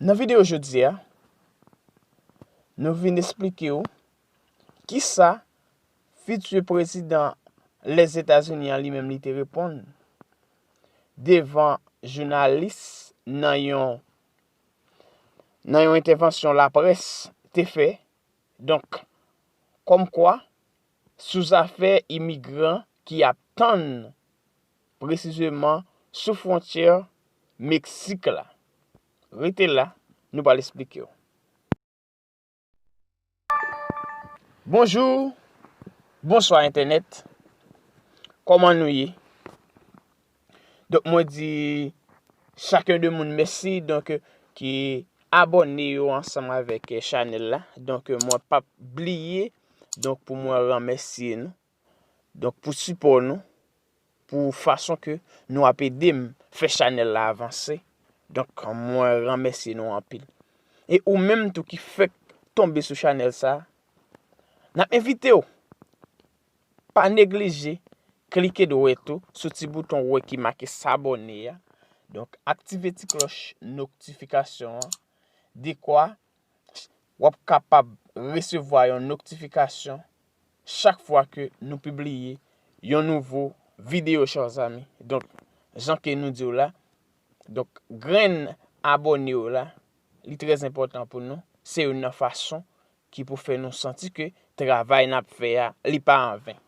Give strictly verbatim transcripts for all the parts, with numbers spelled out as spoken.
Nan videyo jodi a, nou vin esplike w kisa fiti prezidan Lèzetazini an li menm li te reponn devan jounalis nan yon, nan yon entèvansyon laprès te fè. Donk, kòmkwa, sou zafè imigran ki ap tann, presizeman sou fwontyè Meksik la. Rete la, nou pral esplike w. Bonjou, bonswa entènèt. Kòman nou ye? Donk, mwen di chak de moun mèsi, donk, ki abòne yo ansanm avèk, eh, chanèl la. Donk, mwen p ap bliye, donk, pou mwen remèsye nou. Donk, pou sipò nou, pou fason ke nou ap ede m fè chanèl la avanse. Donk, mwen remèsye nou anpil. E ou menm tou ki fèk tonbe sou chanèl sa, n ap envite w, pa neglije klike dwèt ou sou ti bouton ou wè ki make s'abonner a. Donk, aktive ti klòch notifikasyon an. Dekwa w ap kapab resevwa yon notifikasyon chak fwa ke nou pibliye yon nouvo videyo, chè zanmi. Donk, jan ke nou di w la, donk, grenn abòne yo la, li trè enpòtan pou nou. Se youn nan fason ki pou fè nou santi ke travay n ap fè a, li pa anven.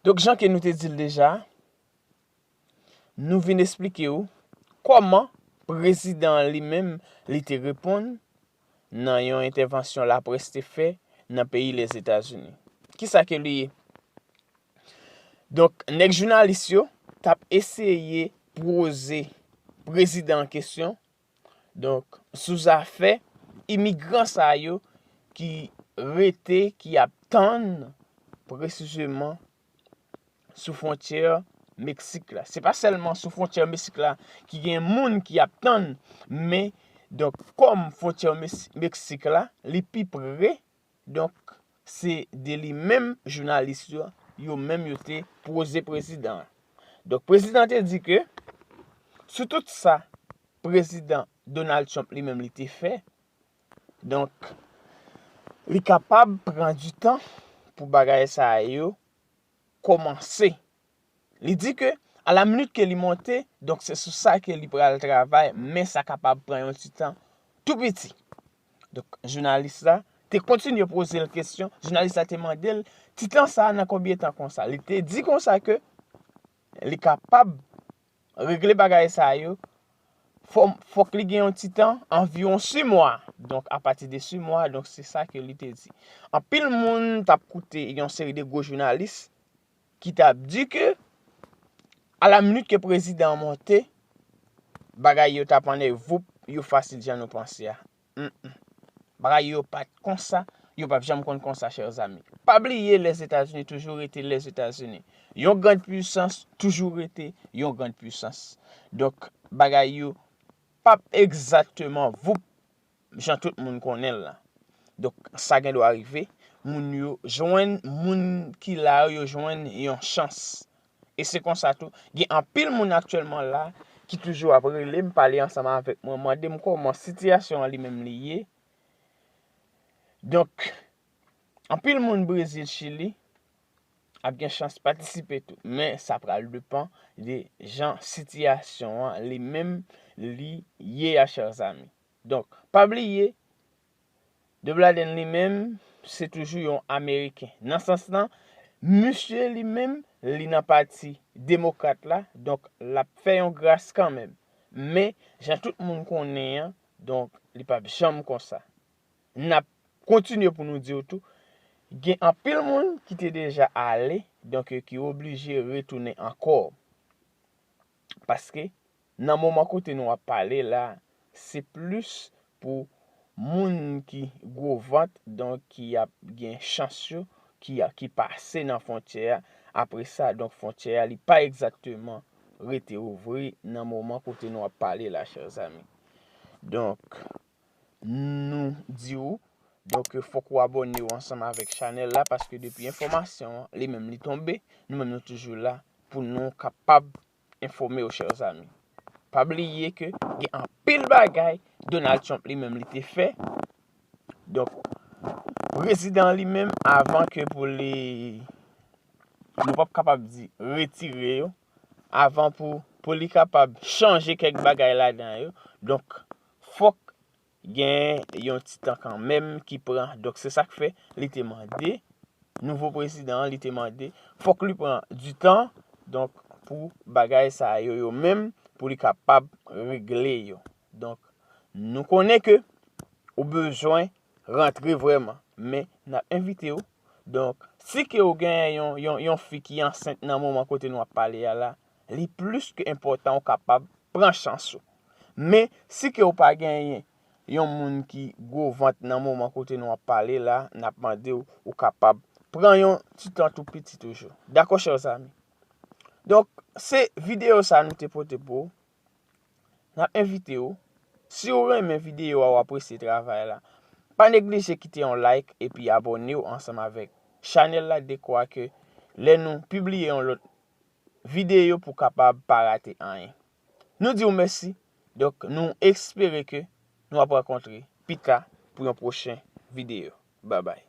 Donk, jan ke nou te di l deja, nou vin esplike w kòman prezidan an li menm li te reponn nan yon entèvansyon laprès te fè nan peyi Lèzetazini. Kisa ke li ye? Donk, nèg jounalis yo t ap eseye poze prezidan an kesyon, donk, sou zafè imigran sa yo ki rete, ki ap tann, presizeman sou fwontyè Meksik la. Se pa sèlman sou fwontyè Meksik la ki gen moun ki ap tann, men, donk, kòm fwontyè Mes-, Meksik la, li pi pre, donk, se de li menm jounalis yo, yo menm yo te poze prezidan an. Donk, prezidan te di ke sou tout sa prezidan Donald Trump li menm li te fè, donk, li kapab pran di tan pou bagay sa yo kòmanse. Li di ke, a la minit ke li monte, donk, se sou sa ke li pral travay, men sa kapab pran yon ti tan tou piti. Donk, jounalis la te kontinye poze l kesyon, jounalis la te mande l, ti tan sa a nan konbyen tan konsa? Li te di konsa ke li kapab regle bagay sa yo, fò, fòk li gen yon ti tan, anviwon sis mwa. Donk, apati de sis mwa, donk, se sa ke li te di. Anpil moun t ap koute yon seri de gwo jounalis ki t ap di ke, a la minit ke prezidan an monte, bagay yo t ap annik voup, yo fasil jan nou panse a. Mm, mm. Bagay yo pa t konsa, yo p ap janm konn konsa, chè zanmi. Pa bliye, Lèzetazini toujou rete Lèzetazini. Yon grann pisans toujou rete yon grann pisans. Donk, bagay yo p ap egzakteman voup jan tout moun konnen l la. Donk, sa gen dwa rive, moun yo jwenn, moun ki la yo, yo jwenn yon chans. E se konsa tou, gen anpil moun aktyèlman la ki toujou ap rele m, pale ansanm avèk mwen, mande m kòman sitiyasyon an li menm li ye. Donk, anpil moun Brezil, Chili ap gen chans patisipe tou, men sa pral depann de jan sitiyasyon an li menm li ye a, chè zanmi. Donk, pa bliye, Joe Biden li menm, se toujou yon Ameriken. Nan sans lan, misye li menm, li nan pati demokrat la, donk, l ap fè yon gras kanmenm. Men, jan tout moun konnen an, donk, li p ap janm konsa. N ap kontinye pou nou di w tou, gen anpil moun ki te deja ale, donk, ki oblije retounen ankò. Paske, nan moman kote nou ap pale la, se plis pou moun ki gwo vant, donk, ki ap gen chans yo, ki a, ki pase nan fwontyè a. Apre sa, donk, fwontyè a, li pa egzakteman rete ouvri nan moman kote nou ap pale la, chè zanmi. Donk, nou di w, donk, fòk ou abòne w ansanm avèk chanèl la, paske depi enfòmasyon an, li menm li tonbe, nou menm nou toujou la pou nou kapab enfòme w, chè zanmi. Pa bliye ke gen anpil bagay Donald Trump li menm li te fè. Donk, prezidan li menm, avan ke pou li, nou p ap kapab di retire yo, avan pou, pou li kapab chanje kèk bagay ladan yo. Donk, fòk gen yon ti tan kanmenm ki pran. Donk, se sa k fè li te mande, nouvo prezidan an, li te mande, fòk li pran di tan, donk, pou bagay sa yo, yo menm, pou li kapab regle yo. Donk, nou konnen ke ou bezwen rantre vrèman, men n ap envite w. Donk, si ke w gen yon, yon, yon fi ki ansent nan moman kote nou ap pale a la, li plis ke enpòtan ou kapab pran chans ou. Men, si ke w pa genyen yon moun ki gwo vant nan moman kote nou ap pale la, n ap mande w, ou kapab pran yon ti tan tou piti toujou. Dakò, chè zanmi? Donk, se videyo sa nou te pote pou ou. N ap envite w, si w renmen videyo a, w apresye travay la, pa neglije kite yon like epi abòne w ansanm avèk chanèl la, dekwa ke lè nou pibliye yon lòt videyo pou kapab pa rate anyen. Nou di w mèsi, donk nou espere ke nou ap rankontre pita pou yon pwochen videyo. Babay.